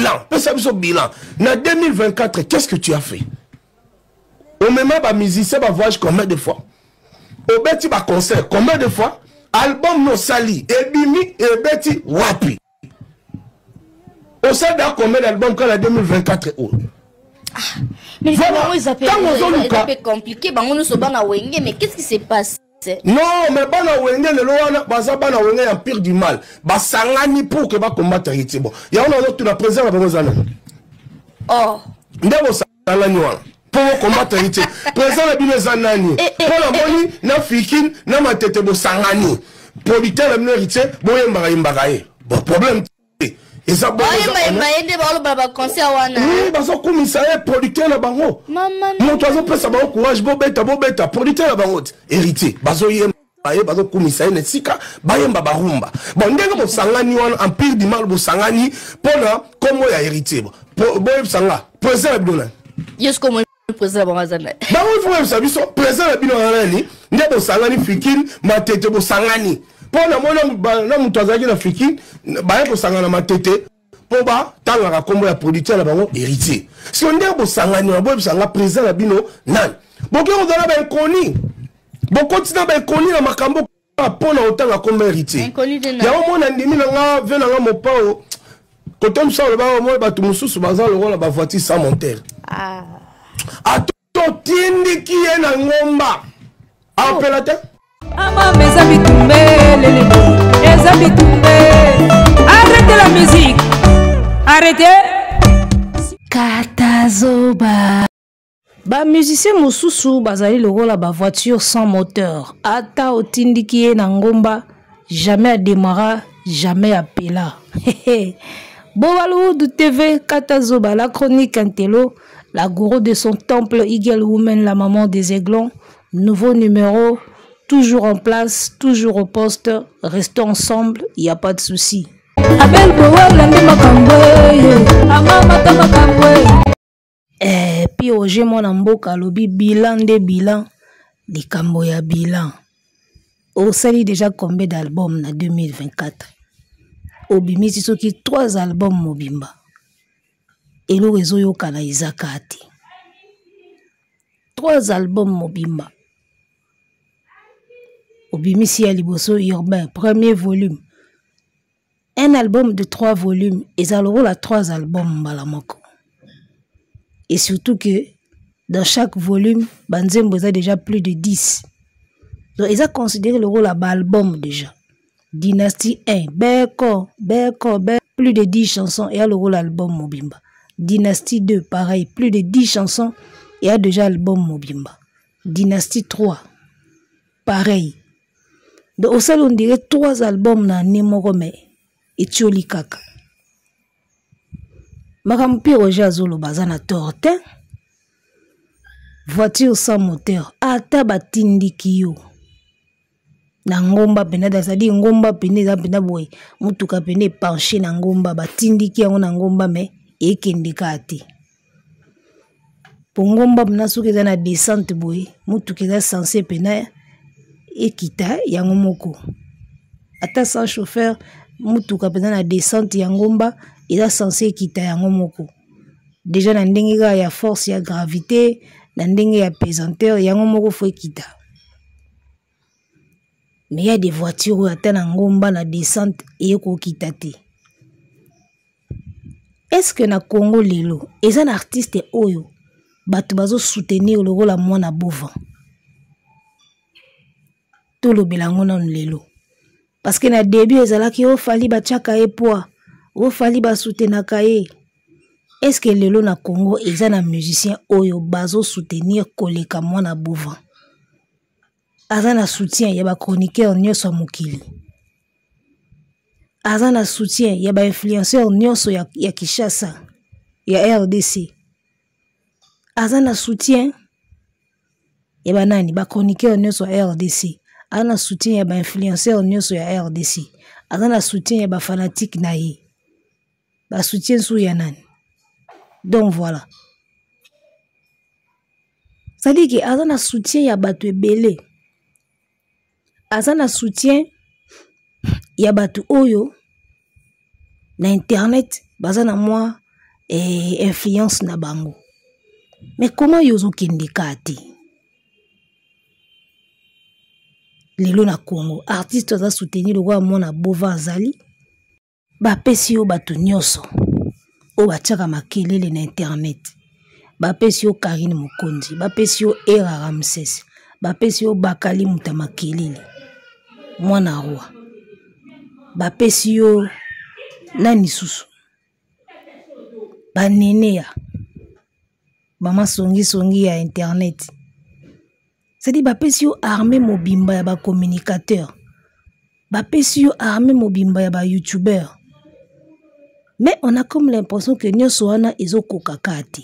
Bilan, pesa biso bilan. Na 2024, qu'est-ce que tu as fait? Omema ba musicien ba voyage combien de fois? Obeti ba concert combien de fois? Album no sali ebimi ebeti wapi? Osali da combien d'album kala 2024 oyo? Ah, mais voilà. Ntango ozoluka compliqué bango nyonso bana wenge, mais qu'est-ce qui se passe? Non, mais bana wenge lelo wana baza bana wenge ya empire du mal, basangani pour que bacombattre Héritier. Bon, yango nazotuna, président na bango eza nani? Oh. Nde bosangani wana mpo bocombattre Héritier, président na bino eza nani? Mpo namoni na Fikine na Matete bosangani, producteur na bino Héritier, boyembaka yembaka ye. Bon, problème te, eza boyembayemba ye nde baoloba baconcert wana. Oui, bazokumisa ye, producteur na bango, moto azopesa bango courage, bobeta bobeta, producteur na bango te, Héritier. Bazoyemba ye, bazokumisa ye na esika bayemba barumba. Bon, ndenge bosangani wana, empire du mal, bosangani mpona nkombo ya Héritier, boyebisa nga, président na bino nani? Président na bango aza nani? Bango ifo boyebisa biso président na bino aza nani. Nde bosangani, Fikine, Matete, bosangani mpo namoni na moto azalaki na Fikine, baye kosangana na Matete mpo batangaka nkombo ya producteur na bango Héritier. Siko ndenge bosangani wana, boyebisa nga président na bino nani. Bokoki kozala bainkoni, bokoti na bainkoni na makambo mpo na otanga nkombo Héritier. Yango mona ndimi na nga ve na nga mopao kote mosusu aloba, omoi bato mosusu baza lokola bavoiture sans moteur. Ata otindiki ye na ngomba, apela te. Amama eza bitumbe, lelele eza bitumbe. Arrêtez la musique, arrêtez. Katazoba. Ba musiciens mosusu bazali lokola ba voiture sans moteur, ata otindiki ye na ngomba, jamais ademara, jamais apela. Bobaludu TV, Katazoba, la chronique Intello, la gourou de son temple, Eagle Woman, la maman des aiglons. Nouveau numéro, toujours en place, toujours au poste. Restons ensemble, il n'y a pas de souci. Abel Bowala nde makambo amamata makambo. Pi Roger mwana mboka alobi bilan nde bilan, likambo ya bilan. Osali déjà combien d'albums na 2024? Obimisi soki 3 albums mobimba. Eloko ezoyokana ezaka te. 3 albums mobimba. Obimisi ya liboso urbain, premier volume. Un album de 3 volumes, eza lokola 3 albums mbala moko. Et surtout que dans chaque volume, banzembo eza déjà plus de 10. Donc eza considéré lokola ba album déjà. Dynastie 1, Beko, Beko, Beko, plus de 10 chansons et lokola album mobimba. Dynastie 2, pareil, plus de 10 chansons et a déjà album mobimba. Dynastie 3, pareil. Donc osali on dirait 3 albums na année moko, mais etioli kaka. Makambo Pi Roger azoloba aza na tort te. Voiture sans moteur, ata batindiki yo na ngomba pena, c'est-à-dire ngomba pena eza pena boye, motuka pena epenche na ngomba, batindiki yango na ngomba, mais ekende kaka te. Po ngomba pena soki eza na descente boye, motuka eza censé pena ekita yango moko. Ata sans chauffeur, motuka pena na descente ya ngomba eza censé ekita yango moko. Déjà na ndenge kaka ya force ya gravité, na ndenge ya pesanteur, yango moko fo ekita. Mais il y a des voitures oyo ata na ngomba na descente ekokita te. Est-ce que na Congo lelo eza na artiste oyo bato bazo soutenir lokola mwana Bova? Tolobela yango nanu lelo. Parce que na début ezalaki o Fally batiaka ye poids, o Fally basoutenaka ye. Est-ce que lelo na Congo eza na musicien oyo bazo soutenir koleka mwana Bova? Aza na soutien ya ba chroniqueur nyonso ya mokili. Aza na soutien ya ba influenceur nyonso ya Kinshasa, ya RDC. Aza na soutien ya ba nani, ba chroniqueur nyonso ya RDC. Aza na soutien ya ba influenceur nyonso ya RDC. Aza na soutien ya ba fanatique na ye. Ba soutien sou ya nani. Donc voilà. C'est-à-dire que aza na soutien ya bato ebele. Aza na soutien ya bato oyo na internet baza na mwa eh, influence na bango. Mais comment yo ozokende kaka te? Lelo na Congo, artiste aza soutenir lokola mwana Bova azali, bapesi yo bato nyonso oyo batiaka makelele na internet, bapesi yo Karine Mokonzi, bapesi yo Era Ramses, bapesi yo Bakali moto ya makelele mwana roi, bapesi yo nani susu, baneneya mama songisongi ya internet, c'est-à-dire bapesi yo armée mobimba ya bacommunicateur, bapesi yo armée mobimba ya bayoutubeur, mais on a comme l'impression que nyonso wana ezokoka kaka te.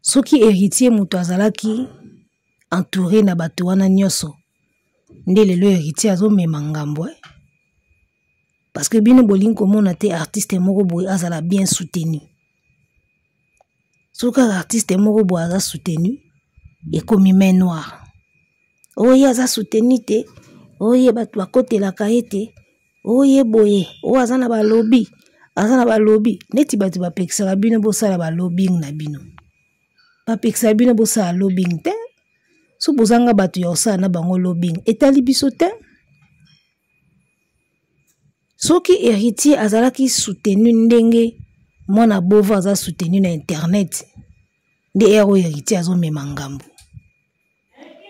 Soki héritier moto azalaki entouré na bato wana nyonso, nde lelo héritier azomema ngambo, eh? Parce que bino bolingi komona te artiste moko boye azala bien soutenu. Soki kaka artiste moko boye aza soutenu, ekomi main noire. Oyo aza soutenu te, oyo bato bakotelaka ye te, oyo boye, oyo aza na balobi, aza na balobi. Neti bato bapekisaka bino bosala ba lobbying na bino. Bapekisaka bino bosala lobbying te. So bozanga bato ya kosala na bango lobbying, etali biso te. Soki héritier azalaki soutenu ndenge mwana Bova aza soutenu na internet, nde ere oyo héritier azomema ngambo.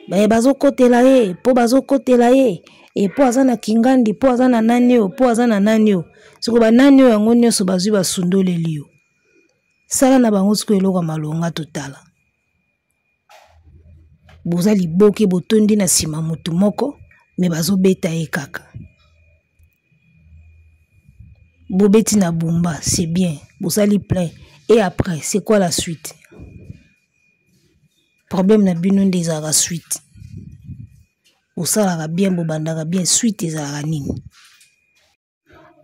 Baye bazokotela ye, po bazokotela ye, e po aza na kingandi, po aza na nani oyo, po aza na nani oyo. Siko ba nani oyo yango nyonso bazwi basundoleli yo. Sala na bango siko eloko ya malonga totala. Boza liboke botondi na nsima motu moko, me bazobeta ye kaka. Bobeti na Bumba, c'est bien, bosali plein. Et après, c'est quoi la suite? Problème na bino nde ezalaka suite. Bosalaka bien, bobandaka bien, suite ezalaka nini?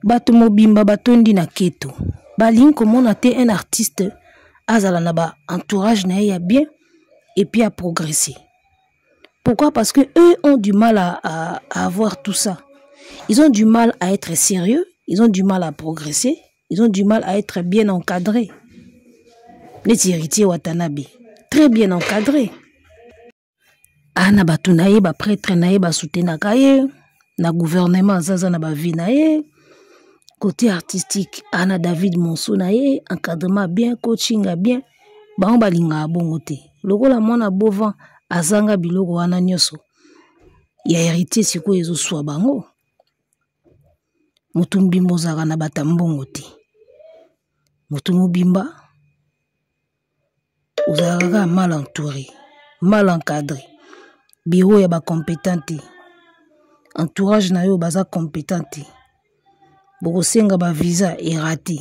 Bato mobimba batondi na keto. Balingi komona te un artiste azala na ba entourage na ye ya bien et puis à progresser. Pourquoi? Parce que eux ont du mal à avoir tout ça. Ils ont du mal à être sérieux, ils ont du mal à progresser, ils ont du mal à être bien encadrés. Neti héritier Watanabe, très bien encadré. Ana bato na ye, ba prêtre na ye, ba soutenaka ye na gouvernement azaza na ba vie na ye. Côté artistique, ana David Monso na ye, encadrement bien, coaching bien. Bango balingaka bongo te. Lokola mwana Bova azanga biloko wana nyonso ya héritier sikoyo ezoswa bango. Motu mobimba ozalaka na bato ya mbongo te. Motu mobimba ozalaka kaka mal entouré, mal encadré. Bureau ya ba compétent te. Entourage na yo baza compétent te. Bokosenga ba visa eraté.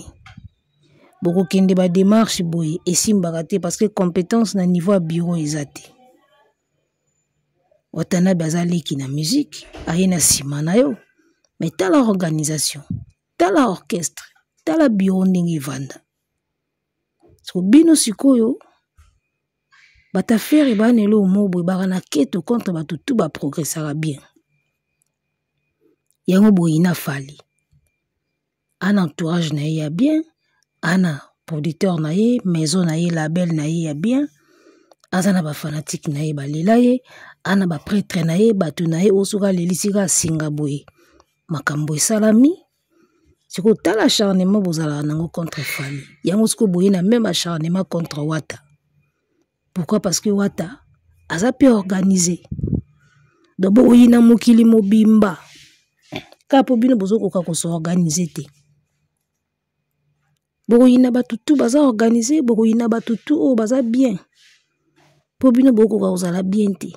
Bokokende ba démarche boye esimbaka te parce que compétence na niveau ya bureau eza te. Watanabe aza leki na musique, aye na nsima na yo. Mais tala organisation, tala orchestre, tala bureau ndenge evanda. So bino sikoyo bato affaire bana eloko moko boye baka na keto contre bato tout ba progressaka bien. Yango boye na Fally. Ana entourage na ye ya bien, ana producteur na ye, maison na ye, label na ye ya bien, aza na ba fanatique na ye balela ye, ana ba prêtre na ye, bato na ye oyo soki alelisi kaka singa boye makambo esalami. Sikoyo tala acharnement bozalaka nango contre Fally. Yango sikoyo boye na même acharnement contre Wata. Pourquoi? Parce que Wata aza pe organisé. Donc boyina mokili mobimba. Kaka po bino bozokoka kosorganiser te. Bokoyina bato tout baza organisé, bokoyina bato tout oyo baza bien. Po bino bokoka kozala bien te.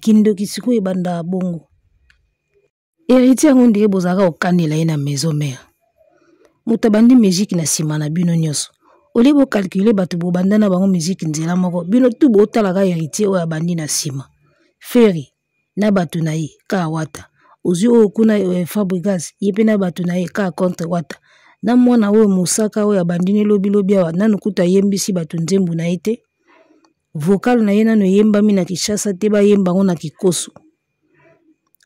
Kindoki sikoyo ebandaka bongo. Héritier yango ndenge bozalaka kokanela ye na maison mère. Moto abandi musique na nsima na bino nyonso. Olie bokalkule bato bobanda na bango musique nzela moko, bino tout botalaka héritier oyo abandi na nsima. Ferry na bato na ye ka Wata. Ozwi oyo kuna Fabregas ye pe na bato na ye ka contre Wata. Na mwana oyo Mosaka oyo abandi ne lobi lobi awa nanu kutu ayembisi bato nzembo na ye te. Vocal na ye nanu eyembami na Kinshasa te, bayemba yango na Kikoso.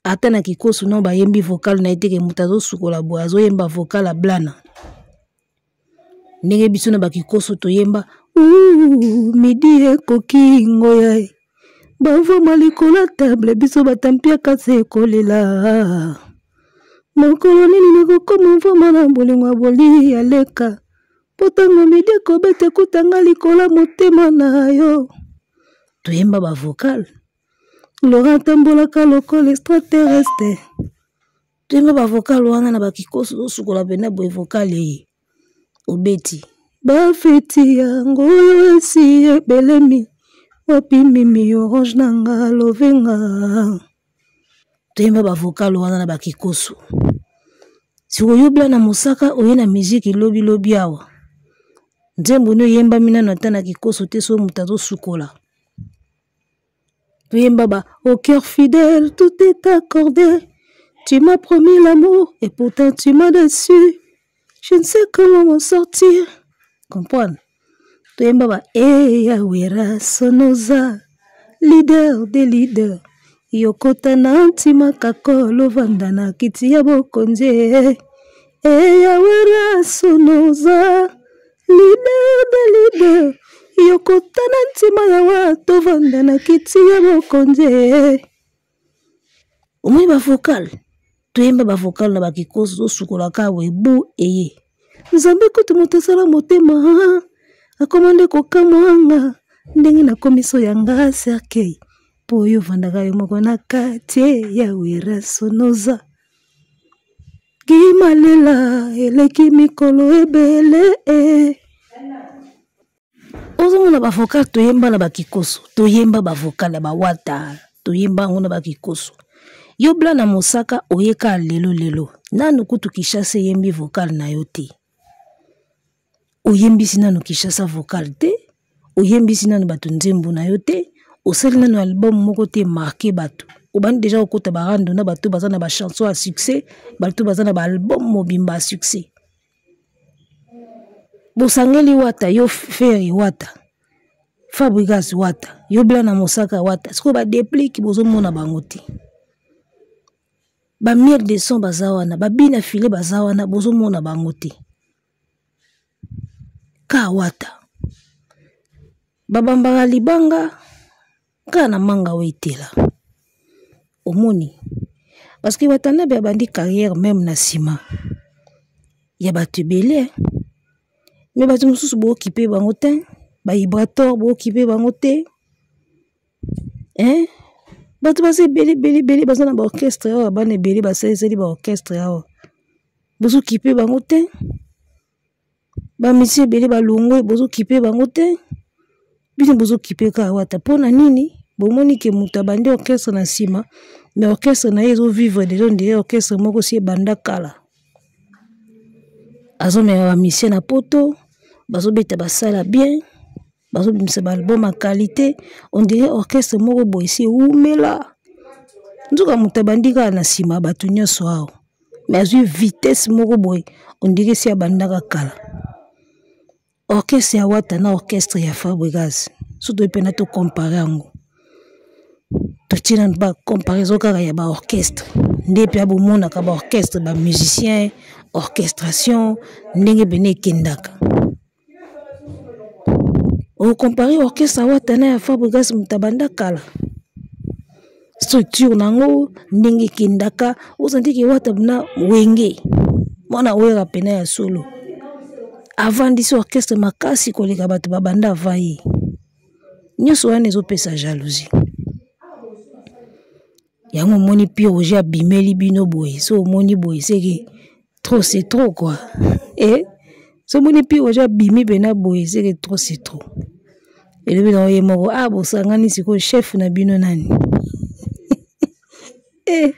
Ata na kikosu no bayembi vocal na ye te ke moto azosukola boye azoyemba vocal ya blana. Ndenge biso na bakikoso toyemba midi ekoki ngoya e bavoma likolo ya table biso batampiaka se kolela mokolo nini nakokoma mvoma na bolingo ya boli ya leka mpo ntango midi ekobeta ekutanga likolo ya motema na yo. Toyemba bavocal Laurent atambolaka lokola extraterrestre. Toyemba bavocal wana na bakikoso osukola mpena boye vocal eye obeti bafeti yango oyo esi ebelemi wapi mimi orange na nga lovenga. Toyemba bavocal wana na bakikoso. Sikoyo bla na mosaka oye na miziki lobilobi awa nzembo no eyembami nano ata na kikoso te so moto azosukola. Toyemba ba au cœur fidèle tout est accordé, tu m'as promis l'amour et pourtant tu m'as déçu, je ne sais comment m'en sortir. Comprendre? Toyemba ba eya wera sonoza leader des leaders, yokota na ntima kakolo vanda na kiti ya bokonzi eya wera sonoza leader des leaders, yokota na ntima ya wa tovanda na kiti ya bokonzi. Omoni ba vocal toyemba ba vocal na bakikoso tosukolaka webu eye nzambe kutu moto asala motema akoma nde kokamwanga ndenge nakomiso ya nga cercueil mpo oyo ovandaka yo moko na kati ya wera sonoza kimalela eleki mikolo ebele. Ozomona ba vocal toyemba na bakikoso, toyemba ba vocal ya bawata, toyemba yango na bakikoso. Yo bla na mosaka oyeka lelo lelo nanu kutu Kinshasa eyembi vocal na yo te, oyembisi nanu Kinshasa vocal te, oyembisi nanu bato nzembo na yo te, osali nanu album moko te marqué bato. Obandi déjà kokota ba rando na bato baza na ba chanson ya succès, bato baza na ba album mobimba ya succès. Bosangeli wata yo Ferre wata Fabregas wata yo bla na mosaka wata sikoyo ba déplique bozomona bango te, ba miel de son baza wana, ba bina filet baza wana bozomona bango te. Ka wata babambaka libanga kaka na manga oyo etela omoni parce que Watanabe abandi carrière même na nsima ya bato ebele, mais bato mosusu bookipe bango te, ba vibrator bookipe bango te, hein? Bato baza ebele ebele ebele baza na ba orchestre awa, bana ebele basalisali ba orchestre awa bozokipe bango te, ba musicien ebele balongwe bozokipe bango te, bino bozokipe kaka wata mpona nini? Bomoni ke moto abandi orchestre na nsima, mais orchestre na ye ezovivre déjà, on dirait orchestre moko si ebanda kala. Azomema ba musicien na poto, bazobeta basala bien, bazobimisa ba album ya qualité, on dirait orchestre moko boye si ewumela. Nzoka moto abandi kaka na nsima bato nyonso awa, mais azwi vitesse moko boye, on dirait si abandaka kala. Orchestre ya wata na orchestre ya Fabregas, soki toyebi mpena tocompare yango, totie nanu ba comparaison kaka ya ba orchestre nde mpe abomonaka ba orchestre, ba musicien, orchestration ndenge pene ekendaka. Okompare orchestre ya wata na ya Fabregas, moto abanda kala, structure nango ndenge ekendaka, ozanti ke wata na wenge mwana wera pena ya solo avandisi orchestre makasi koleka bato babanda ava ye. Nyonso wana ezopesa jalousie. Yango omoni Pie Roger abimeli bino boye, so omoni boye seke trop c'est trop quoi. Eh, so omoni Pie Roger abimi pena boye seke trop c'est trop. Elobi na ye moko, ah bosangani sikoyo chef na bino nani? Eh,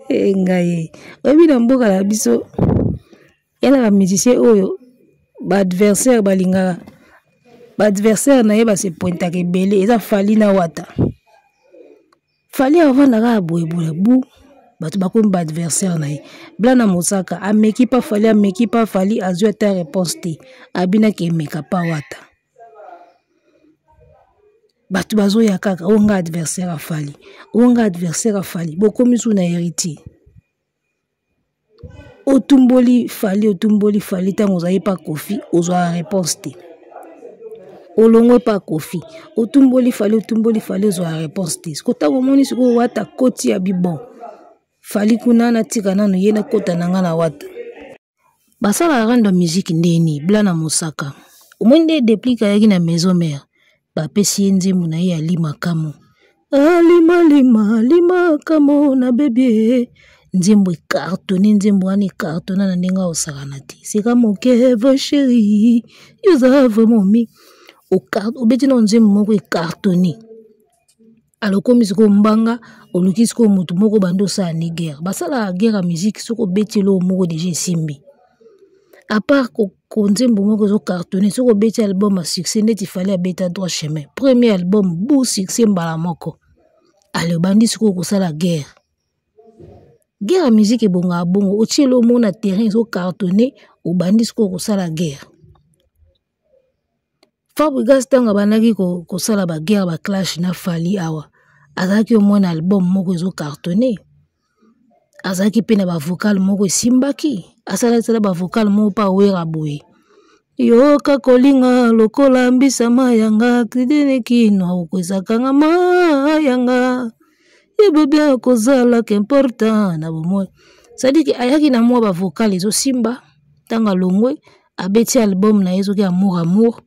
eh, ngai oyebi na mboka na biso ya na ba musicien oyo ba adversaire balingaka, ba adversaire na ye ba se pointaka ebele, eza Fally na Wata. Fally avandaka ya boye boye bu bato bakomi ba adversaire na ye. Blana Mosaka ameki pa Fally, ameki pa Fally, azwi ata réponse te, abinaki emeka pa Wata. Bato bazoya kaka oyo nga adversaire afali, oyo nga adversaire afali, bokomi su na héritier. Otumboli Fally, otumboli Fally ntango ozali pa Koffi, ozwaka réponse te. Olongwe pa Koffi, otumboli Fally, otumboli Fally, ozwaka réponse te. Siko ntango omoni sikoyo Wata koti ya bibon, Fally kuna natika nanu ye nakota na nga na Wata. Basalaka rando ya musique ndeni blana mosaka. Omoni nde Deplick ayaki na maison mère, bapesi ye nzembo na ye ya lima kamo. Alima lima lima kamo na bebie. Nzembo ecartonne, nzembo wana ecartonna na ndenge osakana te. Seka moke vrai chéri, yo oza vraiment mi. Obeti na nzembo moko ecartonne. Alors okomi sikoyo mbanga, oluki sikoyo motu moko bandi osala ni guerre. Basalaka guerre ya musique soki obeti eloko moko deja esimbi. À part ko nzembo moko ezo cartonner, soki obeti album ya succès neti Fally abeta droit chemin. Premier album bu succès mbala moko. Alors obandi sikoyo kosala guerre. Guerre ya musique ebongaka bongo, otie eloko moko na terrain ezo cartonner, obandi sikoyo kosala guerre. Fabregas ntango abandaki kosala ba guerre ba clash na Fally awa, azalaki au moins na album moko ezo cartonner. Azalaki pe na ba vocal moko esimbaki, asalaki ba vocal moko pa Wera boye. Yoka kolinga lokola mbisa mayanga, kidene kino okwezaka nga mayanga. Ye bebe akozala qu'important na bomoi. C'est-à-dire que ayaki na mwa ba vocal ezosimba, ntango alongwe abeti album na ye soki amour amour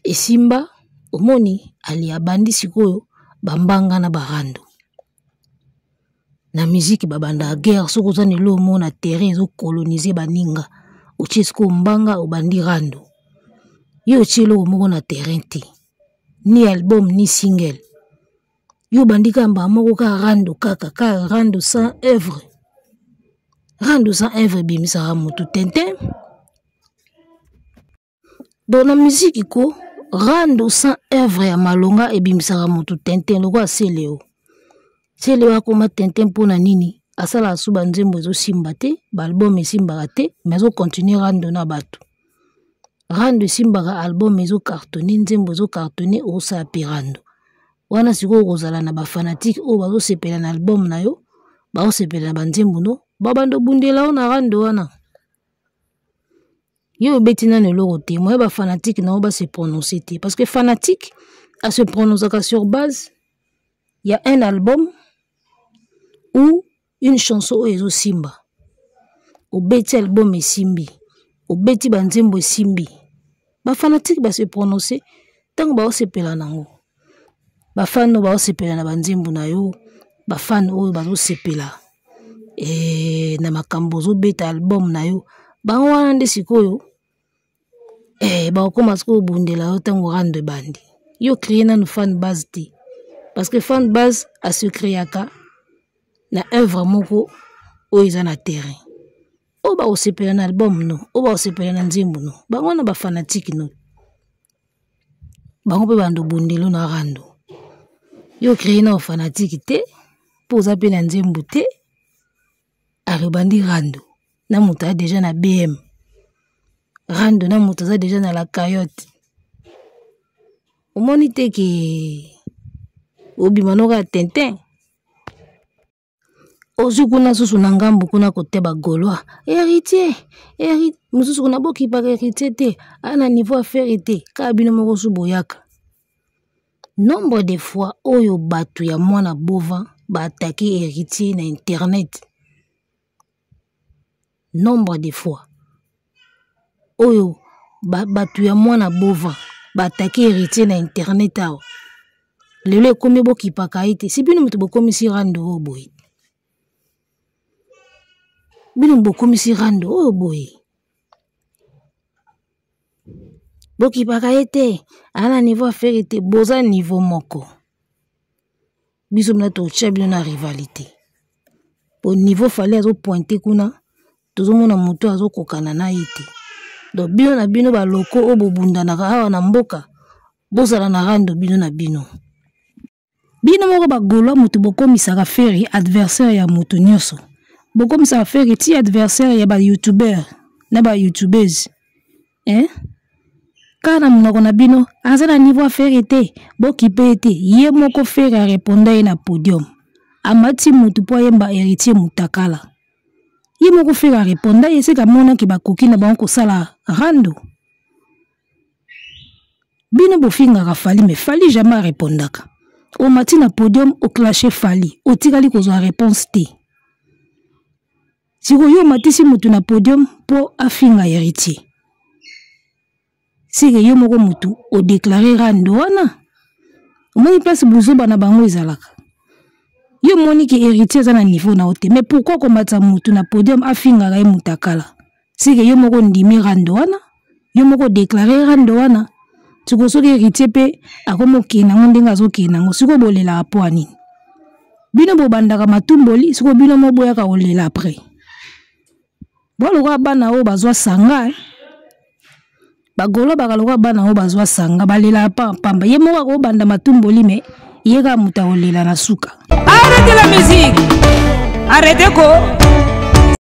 esimba, omoni ali abandi sikoyo bambanga na barando. Na musique babanda guerre soki oza na eloko moko na terrain ezo coloniser baninga, otie sikoyo mbanga obandi rando. Yo otie eloko moko na terrain te, ni album ni single. Yo obandi kaka mbala moko kaka rando kaka, kaka rando sans œuvre. Rando sans œuvre ebimisaka motu tintin. Donc na musique ko rando sans œuvre ya malonga ebimisaka motu tintin lokola Celeo. Celeo akoma tintin mpona nini? Asalaka su ba nzembo ezosimba te, ba album esimbaka te, mais azo continuer rando na bato. Rando esimbaka, album ezo cartonner, nzembo ezo cartonner, osala pe rando. Wana sikoyo okozala na ba fanatique oyo bazosepela na album na yo, bazosepela na ba nzembo no, babanda obundela yo na rando wana. Yo obeti nano eloko te, moye ba fanatique na yo ba se prononcer te, parce que fanatique a se prononçaka sur base ya un album ou une chanson oyo ezosimba. Obeti album esimbi, obeti ba nzembo esimbi, ba fanatique ba se prononcer ntango baosepela nango. Ba fan oyo baosepela na ba nzembo na yo, ba fan oyo bazosepela na makambo ozobeta album na yo, bango wana nde sikoyo bakokoma sikoyo obundela yo ntango rando ebandi. Yo créer nanu fan base te, parce que fan base a se créaka na œuvre moko oyo eza na terrain. Oyo bakosepela na album no, oyo bakosepela na nzembo no, bango wana ba fanatique no, bango mpe bando bundelo na rando. Yo créer na fanatique te, mpo oza mpe na nzembo te, alobandi rando na moto aza déjà na BM, rando na moto aza déjà na la cayotte. Omoni te ke obima noka tintin. Ozwi kuna susu na ngambu kuna kote ba Gaulois. Héritier, héritier, mosusu kuna bokipaka héritier te, a na niveau affaire te, kaka bino moko su boyaka. Nombre de fois oyo bato ya mwana bova ba attaquer héritier na internet. Nombre de fois oyo bato ya mwana bova ba attaquer héritier na internet awa. Lelo ekomi bokipaka ye te. Si bino moto bokomisi rando oyo boye. Bino bokomisi rando oyo boye. Bokipaka ye te, aza na niveau affaire te, boza niveau moko. Biso mna totia bino na rivalité. Au niveau fallait azo pointer kuna, tozomona moto azokokana na ye te. Donc bino na bino ba locaux oyo bobundanaka awa na mboka, bozala na rando bino na bino. Bino moko ba Gaulois moto bokomisaka Ferre adversaire ya moto nyonso. Bokomisaka Ferre ti adversaire ya ba youtubeur na ba youtubeuses. Hein? Kaka na monoko na bino, aza na niveau ya Ferre te, bokipe ye te. Ye moko Ferre areponda ye na podium. Amati mutu mpo ayemba Heritier Mutakala. Ye moko Ferre areponda ye, seke amonaki bakoki na bango kosala rando. Bino bofingaka Fally mais Fally jamais arepondaka. Omati na podium oclashe Fally, otikali kozwa réponse te. Sikoyo yo omatisi mutu na podium mpo afinga Heritier. Seke yo moko mutu odeklare rando wana. Omoni place buzoba na bango ezalaka. Yo omoni ke Heritier aza na niveau na yo te, mais pourquoi komatisa mutu na podium afingaka ye mutakala? Seke yo moko ondimi rando wana, yo moko odeklare rando wana. Sikoyo soki Heritier mpe akomi okende yango ndenge azokende yango, sikoyo bolelaka mpo ya nini? Bino bobandaka matumboli, sikoyo bino moko boyaka kolela après. Bo lokola bana oyo bazwa sanga, bagolo baka lokola bana oyo bazwa sanga, balelaka pamba pamba. Ye moko akobanda matumboli me ye kaka moto akolela na suka. Arrêtez la musique. Arrêtez ko.